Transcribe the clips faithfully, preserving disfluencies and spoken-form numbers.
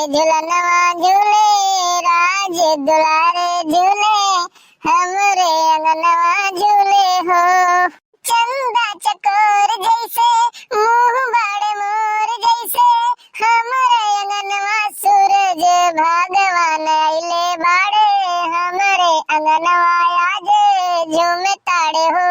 झुलनवा झूले राज दुलारे झूले, हमरे अंगनवा झूले हो। चंदा चकोर जैसे, मुँह बाड़े मोर जैसे, हमरे अंगनवा सूरज भगवान अइले बाड़े, हमरे अंगनवा आज झूमे ताड़े हो।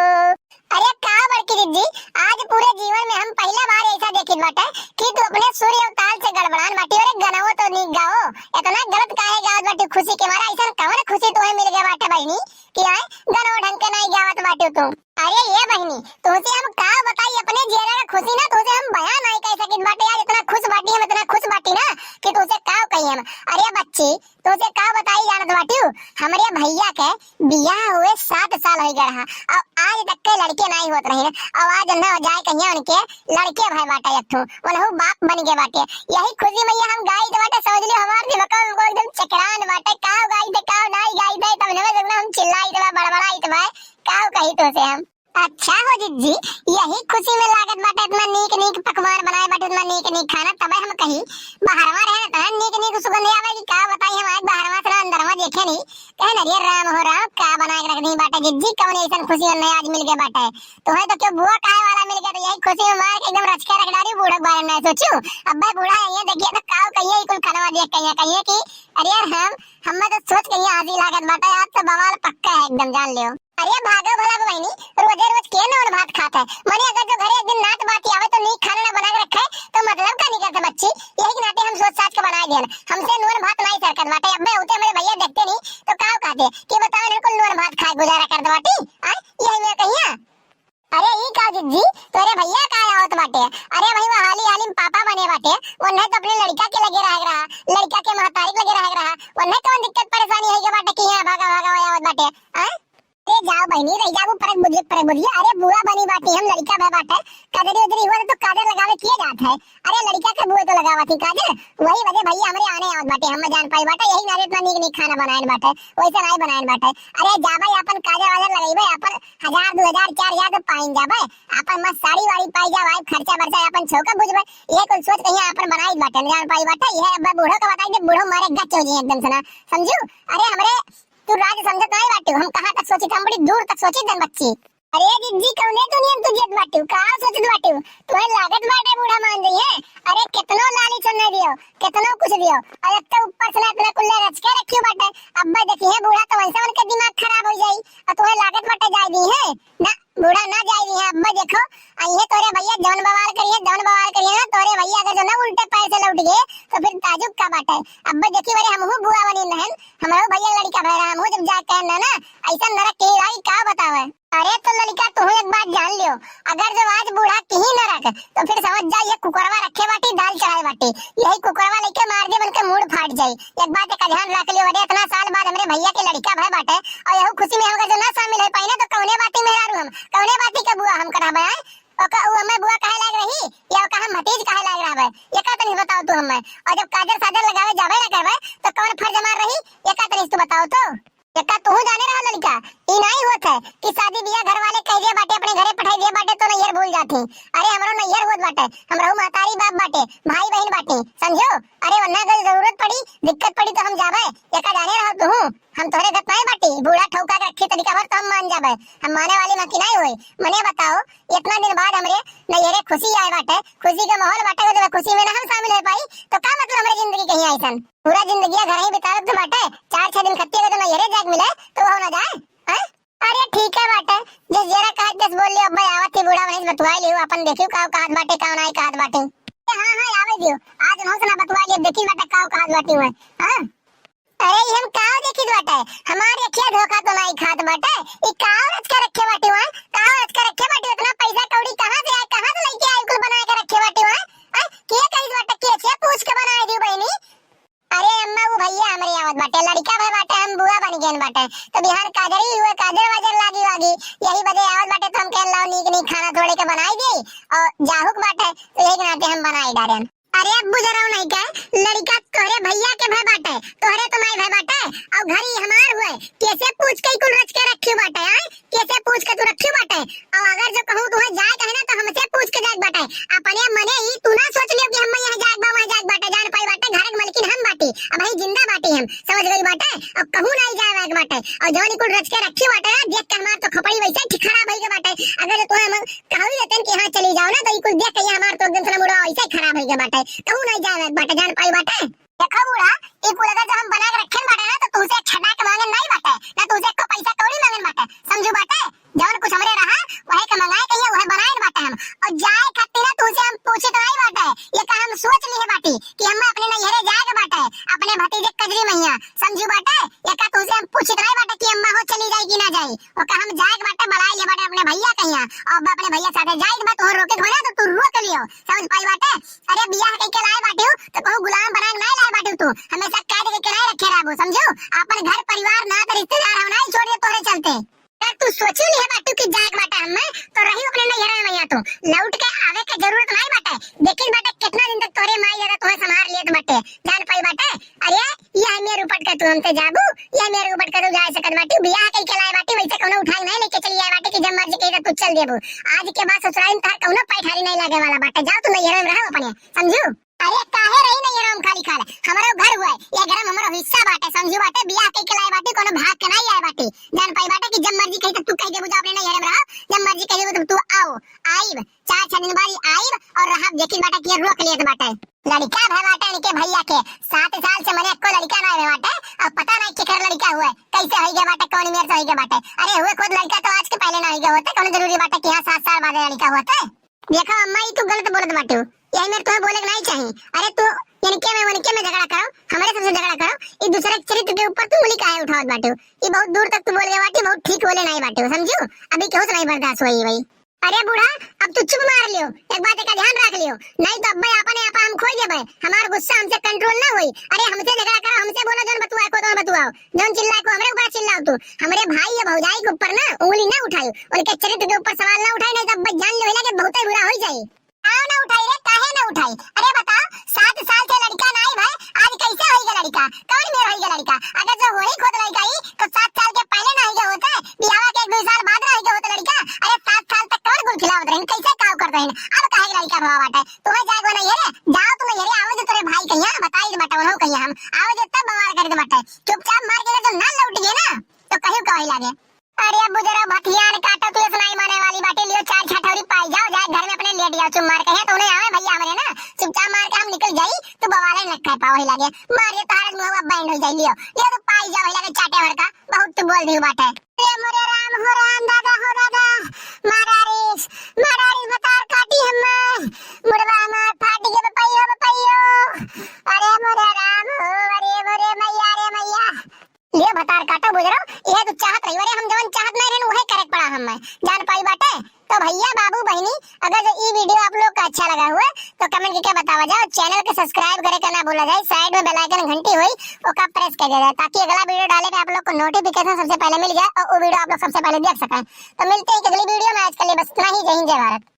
अरे का बड़की दीदी, आज पूरे जीवन में हम पहिला बार ऐसा देखित बाटे कि तू अपने सुर और ताल से गड़बड़ान बाटी। अरे गनवो तो नीक गाओ, इतना गलत काहे गावत बाटी खुशी के मारे? ऐसा कवन खुशी तुम्हें मिल गया बाटे बहिनी कि आए गनवो ढंग के नहीं गावत बाटी तू? अरे ये बहिनी, तुमसे हम का बताई अपने जियरा का खुशी ना, तुमसे हम बयान नहीं कर सकित बाटे यार। इतना खुश बाटी हम, इतना खुश बाटी ना कि तुमसे का कही हम। अरे बच्ची, तुमसे का बताई जानत बाटियो, हमरे भैया के बियाह हुए सात साल हो गए रहा, और आज तक के लड़के नहीं होत रहे, और आज ना जाए कहिया उनके लड़के भय बाटे एक ठो, उनहु बाप बन गए बाटे। यही खुशी में ये हम गाई दे बाटे, समझ लियो हमार दिमाग में एकदम चकरान बाटे, काव गाई दे, काव नाई गाई दे, तब हमें लगना हम चिल्लाई दे, बड़बड़ाई दे, काव कही तो से हम। अच्छा हो जिज्जी, यही खुशी में लागत बाटे इतना नीक नीक पकवान बनाए बाटे, इतना नीक नीक खाना, तबे हम कही बहरवा रहे ना, इतना नीक नीक सुगंध आवे कि का बताई हम, आज बहरवा से ना अंदरवा देखे नहीं, कहे ना रे राम हो राम, का बना के रख दी बाटे जिज्जी, कौन ऐसन खुशी में आज मिल गए बाटे। तुम्हें तो क्यों बुआ कहे वाला मिल गया, तो यही खुशी में मार के एकदम रच के रख डाली बूढ़ा के बारे में सोचू। अब भाई बूढ़ा है, ये देखिए तो काव कहिए कुल खाना देख कहिए, कहिए कि अरे यार हम, हमें तो सोच के ये आजी लागत बाटे, आज तो बवाल पक्का है एकदम, जान लियो। अरे भागो भला बहिनी, रोजे रोज के नौन भात खात है? मने अगर जो घरे एक दिन नात बाती आवे तो नीक खाना ना बना के रखे, तो मतलब का निकलता बच्ची? यही के नाते हम सोच साच के बनाए देन। हमसे नौन भात नहीं सरकत बाटे। अब्बे होते हमारे भैया देखते नहीं तो का कहते कि बताओ इनको नौन भात खाए गुजारा कर दे बाटी? आ? यही मैं कहिया। अरे ई का जिज्जी, तोरे भैया का आवत बाटे? अरे भाई वो हाली हाली में पापा बने बाटे, वो नहीं तो अपने लड़का के लगे रह रहा, लड़का के महतारी के लगे रह रहा, वो नहीं कौन दिक्कत परेशानी है के बाटे कि यहाँ भागा भागा हो आवत बाटे? आ? अरे जाओ बहिनी, रह जाबू परक बुधिया, परक बुधिया। अरे बुआ बनी बाटी हम, लड़का भय बाटे, कजरी उजरी हुआ तो काजर लगावे किए जात है। अरे लड़का के बुए तो लगावा थी काजर, वही वजह भैया हमरे आने आवत बाटे, हम जान पाई बाटे, यही नारे इतना नीक नीक खाना बनाए बाटे, वैसे नहीं बनाए बाटे। अरे जाबे अपन काजर वाजर लगेबे, अपन हजार दो हजार चार हजार तो पाइन जाबे, अपन मस्त साड़ी वाड़ी पाई जाबे, खर्चा बर्चा अपन छौका बुझबे, ये कुल सोच कहीं अपन बनाई बाटे, जान पाई बाटे, ये अब बूढ़ो का बताई दे, बूढ़ो मारे गच हो जाए एकदम से ना, समझू? अरे हमरे तू राज समझत नाई बाटू, हम कहाँ तक सोचित, हम बड़ी दूर तक सोचित दन बच्ची। अरे जिज्जी, कौने दुनिया में तू जियत बाटू, का सोचित बाटू? तुम्हें लागत बाटे बूढ़ा मान जाई है? अरे कितनो लाली चुन्ने दियो, कितनो कुछ दियो, और एक तो ऊपर से ना इतना कुल्ला रच के रखियो बाटे। अब्बा देखी है बूढ़ा तो वैसे उनके दिमाग खराब हो जाई, और तुम्हें लागत बाटे जाए दी है ना, बूढ़ा ना जाए दी है। अब्बा देखो, आई है तोरे भैया जौन बवाल करी है, जौन बवाल करी है ना तोरे भैया, अगर जो ना उल्टे पैर से लौट गए तो फिर ताजुब का बाटे। अब्बा देखी बड़े हमहू बुआ बनी रहन, हमरो भैया लड़का भय रहा, हमहू जब जाके कहन ना, ना, ऐसा नरक के लाई का बतावे। अरे तो लड़का तू एक बात जान लियो, अगर जब आज बूढ़ा की ही नरक तो फिर समझ जा ये कुकरवा रखे बाटी, दाल चढ़ाए बाटी, यही कुकरवा लेके मार दे, उनके मूड़ फाट जाई। एक बात का ध्यान रख लियो, अरे इतना साल बाद हमरे भैया के लड़का भय बाटे और यहू खुशी में हम अगर जो ना शामिल हो पाई ना तो कौने बाटी मेहरारू हम, कौने बाटी के बुआ हम कराबे आए? ओका उ हमें बुआ कहे लाग रही या ओका हम भतीज कहे लाग रहा है? ये का तनी बताओ तू हमें। और जब काजर साजर लगावे जाबे ना करबे तो कौन फर्ज हमार रही? ये का तनी तू बताओ तो। एका तू जाने रहा लड़का, ई नाई होत है कि शादी बियाह घर वाले कह दिए बाटे, अपने घरे पठाई दिए बाटे तो नैहर भूल जाती। अरे हमरो नैहर होत बाटे, हमरो महतारी बाप बाटे, भाई बहन बाटे, समझो। अरे वरना अगर जरूरत पड़ी, दिक्कत पड़ी तो हम जाबे, एका जाने रहो तू। हम तोहरे गत नाई बाटी, बूढ़ा ठौका के रखी तरीका भर तो हम मान जाबे, हम माने वाली मकी नाई होई। मने बताओ, इतना दिन बाद हमरे नैहरे खुशी आए बाटे, खुशी के माहौल बाटे, तो खुशी में ना हम शामिल हो पाई तो का मतलब हमरे जिंदगी कहीं आइसन? पूरा जिंदगी घर ही बितावत तो बाटे, चार छह दिन खत्ती अगर तो नैहरे जाके मिले तो वो ना जाए, हैं? अरे ठीक है बाटे, जिस जरा कहा जस बोल लियो, अब मैं आवत ही बूढ़ा वहीं से बतुआ लियो, अपन देखियो का कहत बाटे, का नाई कहत बाटे। हाँ हाँ आवे दियो, आज उन्हों से ना बतुआ लियो, देखी बाटे का कहत बाटे हुए। हाँ। अरे ई हम का देखित बाटे, हमार अखिया धोखा तो नाई खात बाटे। ई का रच के रखे बाटे हुए, का रच के रखे बाटे, इतना पैसा कौड़ी कहाँ से आए, कहाँ से लेके आए कुल बना के रखे बाटे हुए? हैं? के कही बाटे, के से पूछ के बनाए दियो बहिनी? अरे अम्मा, वो भैया हमरे आवत बाटे, लड़का भय बाटे, हम बुआ बन गए बाटे, तो बिहान काजरी हुए, काजर वाजर लागी वागी, यही बजे आवत बाटे, तो हम कहन लाओ नीक नीक खाना थोड़े के बनाई दी और जाहुक बाटे, तो यही के नाते हम बनाई डारेन। अरे अब बुझ रहो नहीं क्या, लड़का तोहरे भैया के भय बाटे, तोहरे तो माई भय बाटे, और घर ही हमार हुए, कैसे पूछ के कुल रच के रखी बाटे, आए? कैसे पूछ के तू रखी बाटे? और अगर जो कहूँ तुम्हें जाए कहे ना तो हमसे पूछ के जाए बाटे। अपने मने ही तू ना सोच लियो कि हम यहाँ जाए बा, वहाँ जाए बाटे, जान पाई बाटे, घर के मलकिन हम अबहीं जिंदा बाटी हम, समझ गई बाटे, अब कहूँ नाहीं जाए लायक बाटे। और जौन ई कुल रच के रखी बाटे ना, देख के हमार तो खोपड़ी वैसे ही खराब होई गए बाटे। अगर जो तोहे हम कहूँ देते कि हाँ चली जाओ ना, तो ई कुल देख के ये हमार तो एकदम से ना मुड़वा वैसे ही खराब होई गए बाटे, कहूँ नाहीं जाए लायक बाटे, जान पाई बाटे। देखो बूढ़ा, ई कुल अगर जो हम बना के रखे बाटे ना, तो तुमसे छटा के मांगे नाहीं बाटे, ना तुमसे एको पैसा कौड़ी मांगे बाटे, समझू बाटे। जौन कुछ हमरे रहा, वहे के मंगाए कहिए, वहे बनाए बाटे हम। और जाए खातिर ना तुमसे हम पूछित नाहीं बाटे, ये का हम सोच लिए बाटी कि हम अपने नैहरे जाए के बाटे, अपने भतीजे कजरी मैया, समझू बाटे। ये का तुमसे हम पूछित नाहीं बाटे कि अम्मा हो चली जाई कि ना जाई, वो का हम जाए के बाटे, बुलाए लिए बाटे अपने भैया कहिया, और अब अपने भैया साथे जाए के बाटे, तोहर रोके के बना तो तू रोक लियो, समझ पाई बाटे। अरे बियाह कइके लाए बाटे हो, तो कहूँ गुलाम बना के नाहीं लाए बाटे तू, हमेशा कैद कइके नाहीं रखे रहबो, समझू। अपन घर परिवार नात रिश्तेदार हम नाहीं छोड़ दे तोहरे चलते। अगर तू सोची लिहे बाटू कि जाए के बाटे हमें, तो रही अपने नैहरे में मैया तू। लौट के आवे के जरूरत नाहीं बाटे। देखिन बाटे कितना दिन तक तोरे माई दादा तोहे संभार लेत बाटे। जान पाई बाटे। अरे, ये मेरे ऊपर का तू हमसे जाबू, ये मेरे ऊपर का तू जाए सकत बाटू। बियाह कइके लाए बाटी, वैसे कौनो उठाई नाहीं लेके चली आए बाटी कि जब मर्जी कही तो तू चल देबू। आज के बाद ससुराल में तोहर कौनो पैठारी नाहीं लागे वाला बाटे। जाओ तू नैहरे में रहो अपने, समझू। अरे काहे रही नैहरे में खाली खाल? हमरो घर हुआ है, ये घर में हमरो हिस्सा बाटे, समझू बाटे, बियाह कइके लाए बाटी, कौनो भाग के नाहीं आए बाटी। जान पाई बाटे कि जब मर्जी कही तब तू कह देबू जा अपने नैहरे में रहो, जब मर्जी कह देबू तब तू आओ, आइब, चार छह दिन बाद ही आइब और रहब, देखिन बाटे कि ये रोक लेत बाटे। लड़का भय बाटे इनके भैया के, सात साल से मने एको लड़का ना भय बाटे, अब पता नाहीं केकर लड़का हुआ है, कैसे होई गए बाटे, कौन मेर से होई गए बाटे। अरे हुए खुद लड़का तो आज के पहले ना होई गए होते, कौनो जरूरी बाटे कि हाँ सात साल बाद लड़का होते। देखो अम्मा, ई तू गलत बोलत बाटू, यही मेर तुम्हें बोले के नाहीं चाही। अरे तू इनके में उनके में झगड़ा करो, हमरे सबसे झगड़ा करो, ई दूसरे के चरित्र के ऊपर तू उंगली काहे उठावत बाटू? ई बहुत दूर तक तू बोल गए बाटी, बहुत ठीक बोले नाहीं बाटू, समझू? अभी केहू से नाहीं बर्दाश्त होई भाई। अरे बूढ़ा, अब तू चुप मार लियो, एक बात का ध्यान रख लियो, नाहीं तो अब्बे आपने आपा हम खोई देबे, हमार गुस्सा हमसे कंट्रोल ना होई। अरे हमसे झगड़ा करो, हमसे बोलो, जौन बतुआ को तो बतुआओ, जौन चिल्लाए को हमरे ऊपर चिल्लाओ तू। हमरे भाई या भौजाई के ऊपर ना उंगली ना उठायो, उनके चरित्र के ऊपर सवाल ना उठाई, नाहीं तो अब जान लो ना कि बहुते बुरा हो जाई। आओ ना उठाई रे, काहे ना उठाई? अरे बताओ, सात साल से लड़का नाहीं भय, आज कैसे होई गए लड़का? कौन मेर होई गए लड़का? अगर जो होई खुद लड़का ही तो सात साल के पहले ना होई गए होते, बियाह के एक दो साल बाद ना होई गए होते लड़का। अरे सात साल तक कौन गुल खिलावत रहिन, कैसे काव करत रहिन? अब काहे के लड़का भवा बाटे? तुम्हें जाए को नाहीं है रे, जाओ तुम नैहरे, आवे जो तोरे भाई कहिया, बताई दे बाटे उन्हों कहिया हम, आवे जो तब बवाल कर दे बाटे। चुपचाप मार के अगर जो ना लौट गए ना, तो कहियो कहे लागे। अरे बुजरा भथियान काटो, तू ऐसा नाहीं माने वाली बाटे, लियो चार छठौरी पाई जाओ, जाए घर में अपने लेट जाओ, चुप मार के है तो उन्हें आवे भैया हमरे ना, चुपचाप मार के हम निकल जाई, तू बवाले न कर पाओ ही लागे, मार ये तारक मुंह बैंड हो जाई, लियो, लियो तो पाई जाओ ही लागे चाटे भर का, बहुत तू बोल दी बाटे। अरे मोरे राम हो राम, दादा हो दादा, मारा रे, मारा रे, बतार काटी हमें, मुड़वा हमार फाट गए बपैयो, बपैयो, अरे मोरे राम हो, अरे मोरे मैया रे मैया। ले भतार काटो बुजरो, ये तो चाहत रही, अरे हम जवन चाहत नहीं रहन, वहे करे के पड़ा हमें, जान पाई बाटे। तो भैया, बाबू, बहिनी, अगर जो ई video आप लोग का अच्छा लगा हुआ, तो comment करके बतावा जाओ। Channel के subscribe करे का ना भूला जाए, side में bell icon घंटी हुई, ओका press कर दिया जाए, ताकि अगला video डाले पे आप लोग को notification सबसे पहले मिल जाए और वो video आप लोग सबसे पहले देख सकें। तो मिलते हैं एक अगली video में, आज के लिए बस इतना ही। जय हिंद, जय भारत।